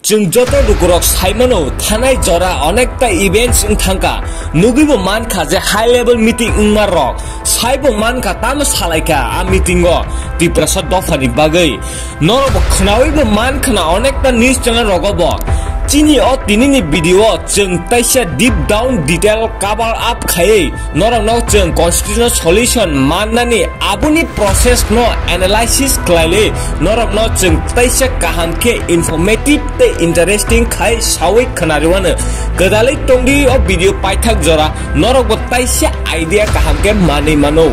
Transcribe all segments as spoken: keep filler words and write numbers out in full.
Chwng joto lukurok saimano, thanai jora onekta events wng thangkha, nugwibo mankha je high level meeting wngma rok, saibo mankha tamo salaikha a meeting o Tiprasa dophani bagwi. Norokbo khnawibo mankhna onekta news channel rogobo. Chini o tinini video o chwng taisa deep down detail cover up khaiwi norokno chwng constitutional solution mannani aboni process no analysis khlailwi norokno chwng taisa kaham khe informative tei interesting khai sawi khwnariwano. Gwdalwi tongdi o video paithak jora, norokbo taisa idea kaham khe manwi mano.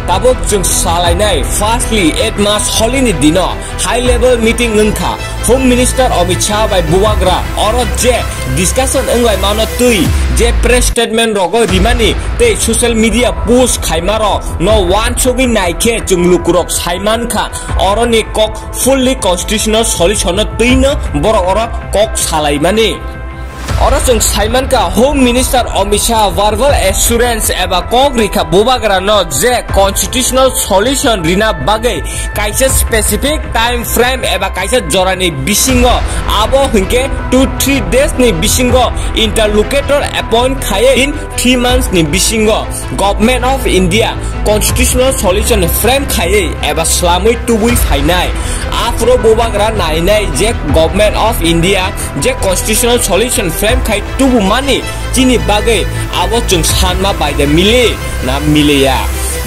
Tabuk chwng salainai firstly eight March holini dino high level meeting wngkha Home Minister Amit Shah bai Bubagra, oro je discussion wnglaimano twi je press statement rogo rimani tei social media post khaimarok no wansugwi naikhe chwng lukurok saimankha oroni kok fully constitutional solution no twino borok oro kok salaimani. Oro chwng saimankha Home Minister Amit Shah verbal assurance eba kok rikha Bubagra no je constitutional solution rina bagwi kaisa specific time frame eba kaisa jorani bisingo, abo hinkhe two three days ni bisingo interlocutor appoint khaiwi in three months ni bisingo Government of India constitutional solution frame khaiwi eba slamwi tubui phainai. Aphuru Bubagra nainai je Government of India je constitutional solution frame khai tubumani chini bagwi abo chwng sanma bai de mili na miliya.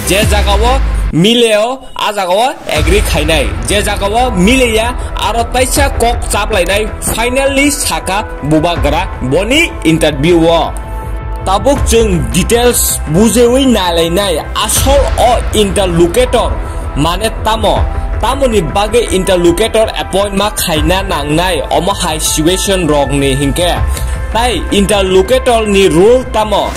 Je jagao mileo, a jagao agree khainai. Je jagao miliya, aro taisa kok chaplainai finally saka Bubagra boni interview o. Tabuk chwng details bujewi nailainai asol o interlocutor mane tamo, tamoni bagwi interlocutor appoint ma khaina nangnai omo hai situation rokni hinkhe. Tai interlocutor ni role tamo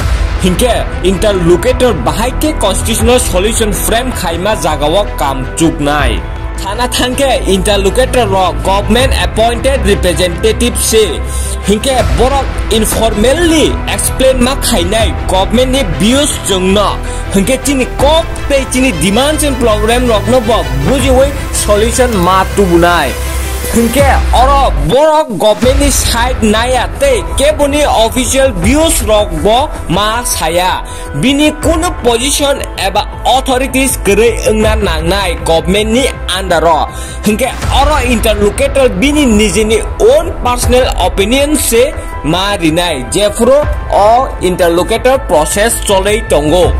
hinkhe interlocutor bahai khe constitutional solution frame khaima jagao kam chuknai. Sana thangkhe interlocutor rok government appointed representative se hinkhe borok informally explain ma khainai government ni views chwngno hinkhe chini kok tei chini demands and problem rokno bo bujiwi solution ma tubunai. Hinkhe oro borok government ni side naya tei keboni official views rok bo ma saya. Bini kunu position eba authorities kwrwi wngna nangnai government ni under o. Hinkhe oro interlocutor bini nijini own personal opinion se ma rinai, jephuru o interlocutor process cholwi tongo.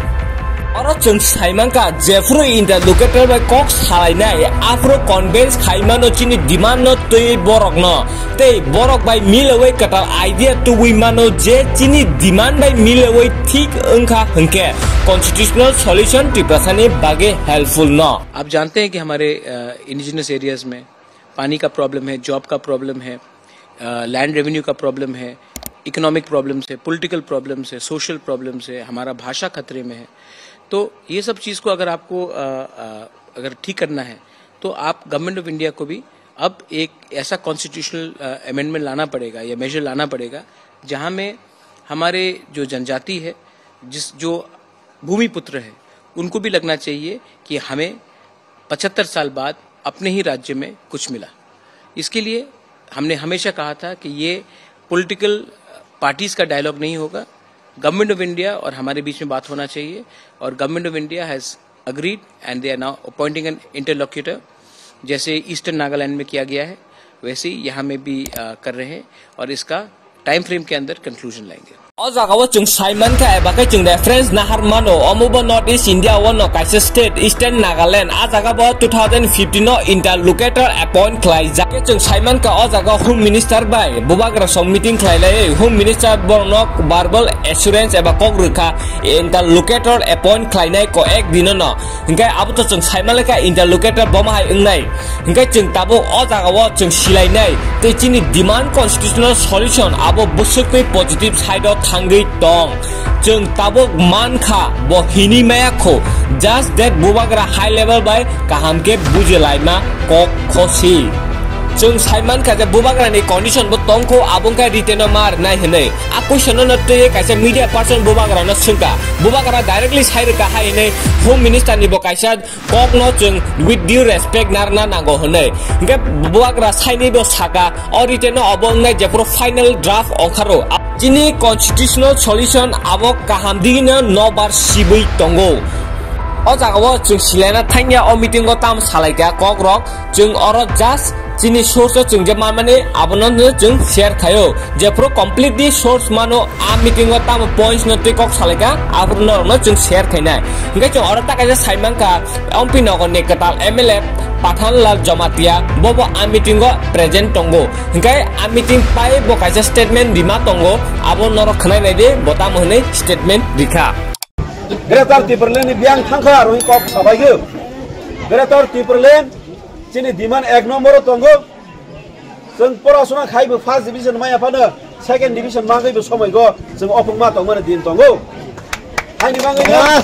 Oro chwng saimankha, jephuru interlocutor bai kok salainai, aphuru convince khaimano chini demand no twi borokno. Tei borok bai milewi kwtal idea tubui mano je chini demand bai milewi thik wngkha hwnkhe constitutional solution Tiprasani bagwi helpful no. आप जानते हैं कि हमारे, अ, indigenous areas में पानी का प्रॉब्लम है, जॉब का प्रॉब्लम है, अ, लैंड रेवेन्यू का प्रॉब्लम है, इकोनॉमिक प्रॉब्लम्स है, पॉलिटिकल प्रॉब्लम्स है, सोशल प्रॉब्लम्स है, हमारा भाषा खतरे में है। तो ये सब चीज़ को अगर आपको, अ, अ, अगर ठीक करना है तो आप गवर्नमेंट ऑफ इंडिया को भी अब एक ऐसा कॉन्स्टिट्यूशनल, अ, अमेंडमेंट लाना पड़ेगा या मेजर लाना पड़ेगा, जहाँ में हमारे जो जनजाति है, जिस, जो भूमिपुत्र है, उनको भी लगना चाहिए कि हमें पचहत्तर साल बाद अपने ही राज्य में कुछ मिला। इसके लिए हमने हमेशा कहा था कि ये पॉलिटिकल पार्टीज का डायलॉग नहीं होगा। गवर्नमेंट ऑफ इंडिया और हमारे बीच में बात होना चाहिए, और government of India has agreed and they are now appointing an interlocutor. जैसे ईस्टर्न नागालैंड में किया गया है, वैसे ही यहाँ में भी, अ, कर रहे हैं, और इसका टाइम फ्रेम के अंदर कंक्लूजन लाएंगे। O jaga o chwng sai mankha eba khe chwng reference nahar mano, omo bo North East India o no kaisa state, Eastern Nagaland. A jaga bo two thousand fifteen o interlocutor appoint khlai jak. Khe chwng sai mankha o jaga Home Minister bai Bubagra song meeting khlai lai, Home Minister borok no verbal assurance eba kok rwkha, interlocutor appoint khlainai ko ek dino no. Hinkhe abo to chwng sai mankha interlocutor bo ma hai wngnai. Hinkhe chwng tabuk o jaga o chwng silainai tei chini demand constitutional solution abo bwswk tei positive side o thangwi tong. Chwng tabuk mankha bo hini maya kho, just that Bubagra high level bai kaham khe bujilaima kok khosi. Chwng sai mankha je bubagrani condition bo tongkho, abo wngkha written o ma rwnai hinwi. A question no twiwi kaisa media person bubagrano swngkha. Bubagra directly sai rwkha hai hinwi Home Minister ni bo kaisa kokno chwng with due respect narwkna nango hinwi. Hinkhe bubagra sainwi bo saka, o written o obo wngnai jephuru final draft ongkharo. Chini constitutional solution abo kaham digino nobar sibwi tongo. O jagao chwng silaina thangya, o meeting o tamo salaikha kokrok, chwng oro just chini source o chwng je manmani abono no chwng share khaio. Jephuru completely source mano, a meeting o tamo points no twi kok salaikha, aphuru norokno chwng share khainai. Hinkhe chwng oro ta kaisa sai mankha, Ompi Nogor ni kwtal M L A Pathan Lal Jamatia bobo a meeting o present tongo. Hinkhe a meeting pai bo kaisa statement rima tongo, abo norok khwnai nai di, bo tamo hinwi statement rikha. Greater Tipraland ni biyang thangkha, aro kok sabaigw. Greater Tipraland chini demand ek number o tongo. Chwng porasona khaibo first division maya phano second division mangaibo somaigo chwng ophung ma tongmani din tongo. Haini mangaiya.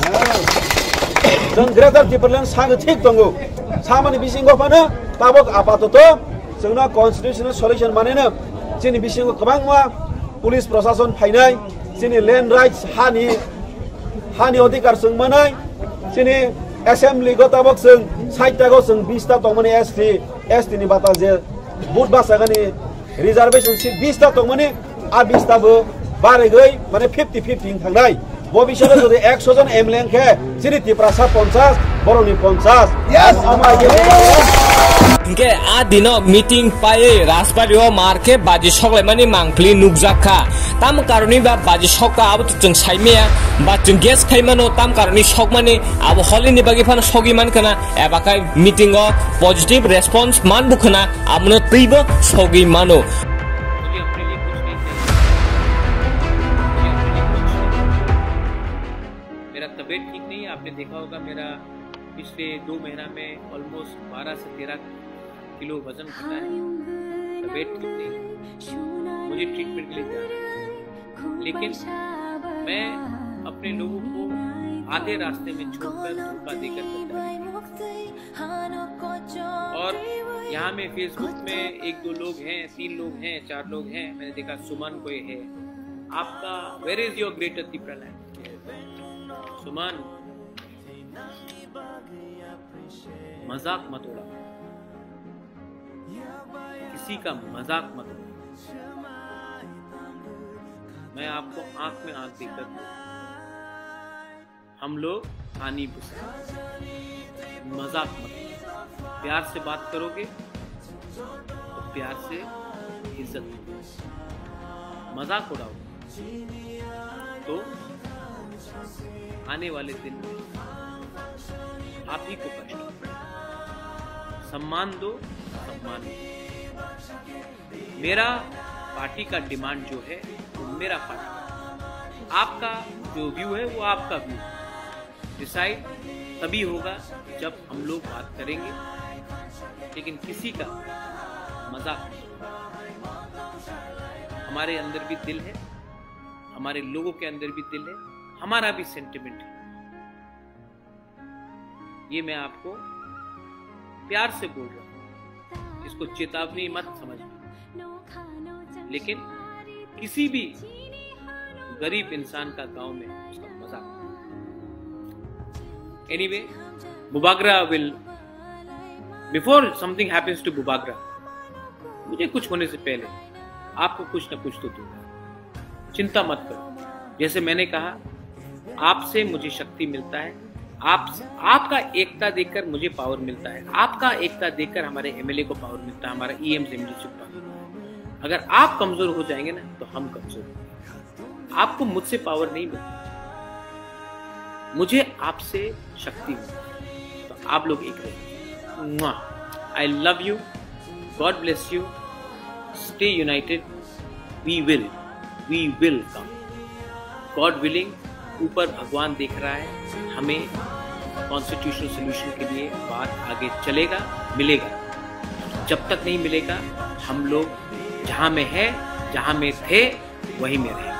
Chwng Greater Tipraland sangwi thik tongo. Samani bisingo phano tabok apatoto chwngno constitutional solution maneno chini bisingo kwbangma police prosason phainai, chini land rights hani, hani odhikar chwng manai, chini assembly go tabok chwng sait tago chwng bis ta tongmani S T, S T ni bata je vote bachagani reservation seat bis ta tongmani, a bis ta bo baregwi mane fifty fifty wng thangnai. Bo bisingno jodi ekso jon M L A wngkhe chini Tiprasa ponchash, borokni ponchash. Yes. Hinkhe a dino meeting paiwi Rajbari o mar khe baji soklaimani mangpili nukjak kha. Tam karoni ba baji sokka abo to chwng saimaya, ba chwng guess khaimano tam karoni sokmani, abo holini bagwi phano sogwi mankha na, eba khai meeting o positive response manbukha na, abono twibo sogwi mano. मुझे अपने लिए कुछ नहीं चाहिए। मुझे अपने लिए कुछ नहीं चाहिए। मेरा तबीयत ठीक नहीं है, आपने देखा होगा मेरा पिछले दो महीना में almost बारह से तेरह किलो वजन घटा है। तबीयत ठीक नहीं है, मुझे ट्रीटमेंट के लिए जाना है। लेकिन मैं अपने लोगों को आधे रास्ते में छोड़कर धोखा देकर गद्दारी की। और यहाँ में Facebook में एक दो लोग हैं, तीन लोग हैं, चार लोग हैं, मैंने देखा सुमन कोई है। आपका, where is your Greater Tipraland? सुमन, मजाक मत उड़ाओ, किसी का मजाक मत उड़ाओ। मैं आपको आंख में आंख देकर बोल रहा हूं, हम लोग हानि बुसा, मजाक मत उड़ाओ। प्यार से बात करोगे तो प्यार से इज्जत मिलेगी, मजाक उड़ाओ तो आने वाले दिन में आप ही को कष्ट होगा। सम्मान दो, सम्मान दो। मेरा पार्टी का डिमांड जो है, वो मेरा पार्टी का। आपका जो व्यू है, वो आपका व्यू है। डिसाइड तभी होगा जब हम लोग बात करेंगे, लेकिन किसी का मजाक नहीं। हमारे अंदर भी दिल है, हमारे लोगों के अंदर भी दिल है, हमारा भी सेंटिमेंट है। ये मैं आपको प्यार से बोल रहा हूँ, इसको चेतावनी मत समझना, लेकिन किसी भी गरीब इंसान का गांव में उसका मजाक। Anyway, Bubagra will, before something happens to Bubagra, मुझे कुछ होने से पहले आपको कुछ ना कुछ तो दूंगा, चिंता मत करो। जैसे मैंने कहा, आपसे मुझे शक्ति मिलता है, आप, आपका एकता देखकर मुझे पावर मिलता है, आपका एकता देखकर हमारे एमएलए को पावर मिलता है, हमारा ईएम एमडी को पावर। अगर आप कमजोर हो जाएंगे ना, तो हम कमजोर होंगे। आपको मुझसे पावर नहीं मिलता, मुझे आपसे शक्ति मिलती है। तो आप लोग एक रहिए। I love you, God bless you, stay united, we will, we will come। God willing, ऊपर भगवान देख रहा है, हमें कॉन्स्टिट्यूशनल सॉल्यूशन के लिए बात आगे चलेगा, मिलेगा। जब तक नहीं मिलेगा, हम लोग जहां में है, जहां में थे, वहीं में रहेंगे।